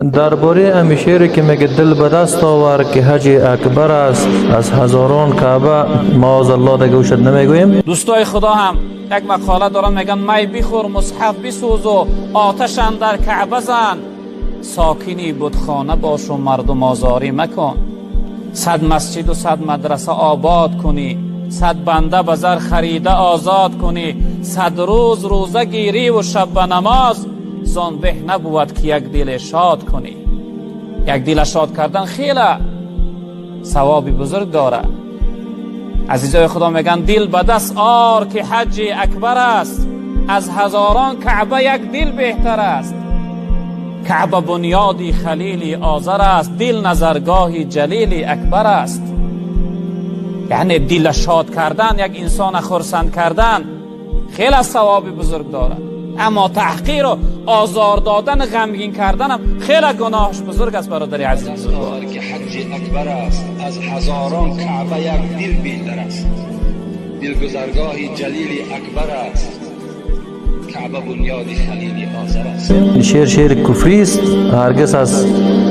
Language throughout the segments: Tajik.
Дар бораи ами шеъре ки меге дил ба даст овар ки ҳаҷи акбар аст аз ҳазорон Каъба, маозаллоҳ, дига ӯшад намегӯем. Дӯстои Худо ҳам як мақола доранд, мегӯянд: май бихӯр, мусҳаф бисӯзу оташ андар Каъба зан, сокини бутхона бошу мардумозорӣ макун, 100 масҷиду 100 мадраса обод кунӣ, 100 банда ба зар харида озод кунӣ, 100 рӯз рӯза гириву шаб ба намоз, зон беҳ набувад ки як диле шод кунӣ. Як дила шод кардан хеле савоби бузург дорад. Азизои Худо, мегӯянд: дил ба даст ор ки ҳаҷҷи акбар аст, аз ҳазорон Каъба як дил беҳтар аст. Каъба бунёди Халили Озар аст, дил назаргоҳи Ҷалили Акбар аст. Яъне дила шод кардан, як инсона хурсанд кардан хеле савоби бузург дорад, аммо таҳқиру озор додан, ғамгин карданам хеле гуноҳаш бузург аст, бародари азиз бузургвор. Ки ҳаҷҷи акбар аст, аз ҳазорон Каъба як дил беҳтар аст. Дил гузаргоҳи Ҷалили Акбар аст, Каъба бунёди Халили Озар аст. Ин шеър шеъри куфрӣ аст. Ҳаргиз аз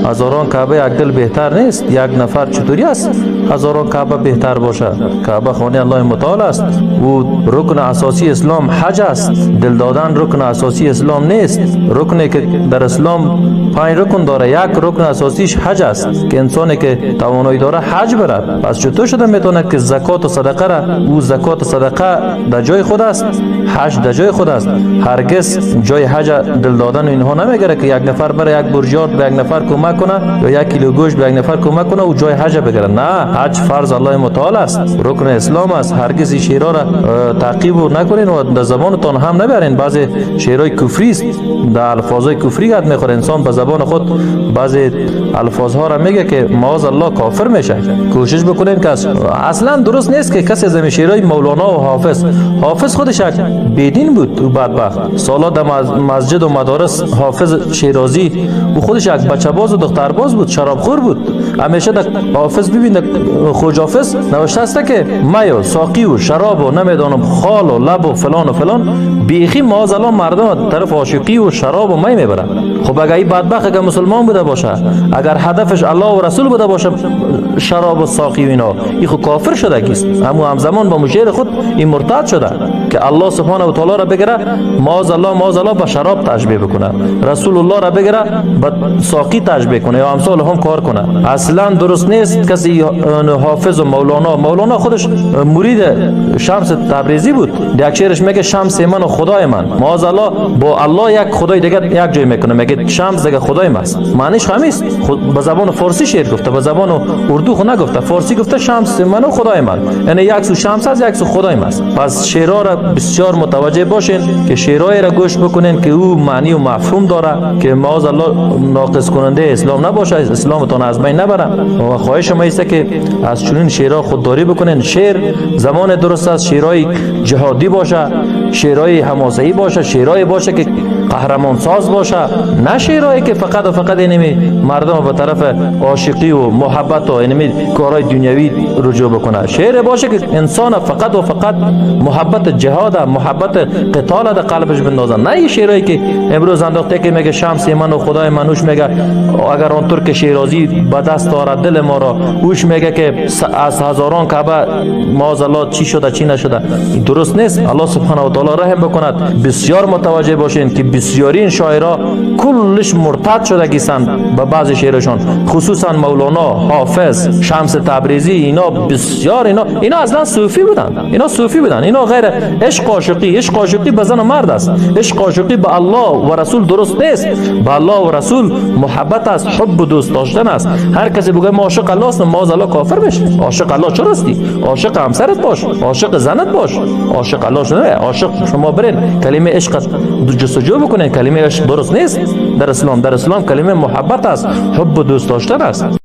ҳазорон Каъба як дил беҳтар нест. Як нафар чутурӣ аст ҳазорон Каъба беҳтар бошад? Каъба хонаи Аллоҳи Мутаол аст. Ӯ рукни асосии ислом ҳаҷ аст. Дил додан рукни асосии ислом нест. Рукне ки дар ислом панҷ рукн дора, як рукни асосиш ҳаҷ аст, ки инсоне ки тавоноӣ дора, ҳаҷ барад. Пас чутур шуда метавонад ки закоту садақара? Ӯ закоту садақа дар ҷои худ аст, ҳаҷ дар ҷои худ аст. Ҳаргиз ҷои ҳаҷа дил додану инҳо намегирад, ки як нафар бара, як бурҷиёт ба як нафар кӯмак куна ё як кило гӯшт ба як нафар кӯмак куна, ӯ ҷои ҳаҷа бигирад. На, ҳаҷ фарз Аллоҳи Мутаол аст, рукни ислом аст. Ҳаргиз ин шеърҳоро таъқибу накунед ва дар забонатон ҳам набарен. Баъзе шеърҳои куфрӣ аст, дар алфозҳои куфрӣ гап мехӯрад. Инсон ба забони худ баъзе алфозҳоро меге, ки маоз Аллоҳ кофир мешавад. Кӯшиш бикунед ки аслан дуруст нест, ки касе аз ҳамин шеърҳои Мавлоно ва Ҳофиз. Ҳофиз худаш як бедин буд, ӯ бадбахт солҳо дар масҷиду мадорис. Ҳофиз Шерозӣ, ӯ худаш як бачабозу духтарбоз буд, шаробхӯр буд ҳамеша. Дар Ҳофиз бибин, дар Хоҷофиз навишта аст, ки маю соқию шаробу намедонам холу лабу фалону фалон бехӣ, маоз Аллоҳ, мардум тараф ошиқию шаробу май мебарад. Хуб, агар ин бадбахт агар мусулмон буда боша, агар ҳадафаш Аллоҳу Расул буда боша, шаробу соқию ино, ин хуб кофир шудагист. Ҳамун ҳамзамон бо мушери худ ин муртад шуда, ки Аллоҳ субҳонаҳу таолоро бигира, маоз Аллоҳ, маоз Аллоҳ, ба шароб ташбеҳ бикунад, Расулуллоҳро бигира, ба соқӣ ташбеҳ кунад ё амсоли ҳам кор кунад. Аслан дуруст нест каси Ҳофизу Мавлоно. Мавлоно худаш мурид Шамс Табрезӣ буд. Як шеъраш меге: шамси ман ва худои ман. Маоз Аллоҳ, бо Аллоҳ як худои дигар як ҷой мекунад, меге Шамс дига худои маст. Маъниш ҳамист. Ба забони форсӣ шеър гуфта, ба забони урду ху нагуфта, форсӣ гуфта: шамси ман ва худои ман. Яъне як су Шамс аст, як су худои маст. Пас шеърҳоро бисёр мутаваҷҷеҳ бошен, ки шеърҳоеро гӯш бикунен, ки ӯ маънию мафҳум дора, ки маоз Аллоҳ ноқис кунандаи ислом набошад, исломатон аз байн набара. Ва хоҳишам ист, ки аз чунин шеърҳо худдорӣ бикунен. Шеър замоне дуруст аст, шеърҳои ҷиҳодӣ боша, шеърҳои ҳамосаӣ боша, шеърҳое боша, ки қаҳрамонсоз боша, на шеърҳое ки фақат ва фақат инами мардум ба тарафи ошиқиву муҳаббату инами корҳои дунявӣ руҷӯъ бикунад. Шеъре боша, ки инсона фақат ва фақат муҳаббати ҷиҳода, муҳаббати қитола дар қалбаш биндозад, на ин шеърҳое ки имрӯз андохте, ки мега шамси ману худои ман, уш мега агар он турки шерозӣ ба даст орад дили моро, уш мега ки аз ҳазорон Каъба. Маоз Аллоҳ, чӣ шуда, чӣ нашуда, дуруст нест. Аллоҳ субҳанаҳу ва таоло раҳм бикунад. Бисёр мутаваҷҷеҳ бошед, ки бисёрин шоирҳо куллиш муртад шудагистанд ба баъзе шеърашон, хусусан Мавлоно, Ҳофиз, Шамс Табрезӣ. Ино бисёр ино аслан сӯфӣ буданд, ино сӯфӣ буданд. Ино ғайр ишқ ошиқӣ, ишқ ошиқӣ ба зану мард аст, ишқ ошиқӣ ба Аллоҳ ва Расул дуруст нест. Ба Аллоҳ ва Расул муҳаббат аст, ҳуббу дӯст доштан аст. Ҳар касе бигӯяд мо ошиқ Аллоҳ ҳастем, маоз Аллоҳ, кофир мешавад. Ошиқ Аллоҳ чаро ҳастӣ? Ошиқ ҳамсарат бош, ошиқ занат бош, ошиқ Аллоҳ шуда. Ошиқ шумо бирен калимаи ишқ ҷустуҷӯ бикунед. Калимаи ишқ дуруст нест дар ислом. Дар ислом калимаи муҳаббат аст, ҳуббу дӯст доштан аст.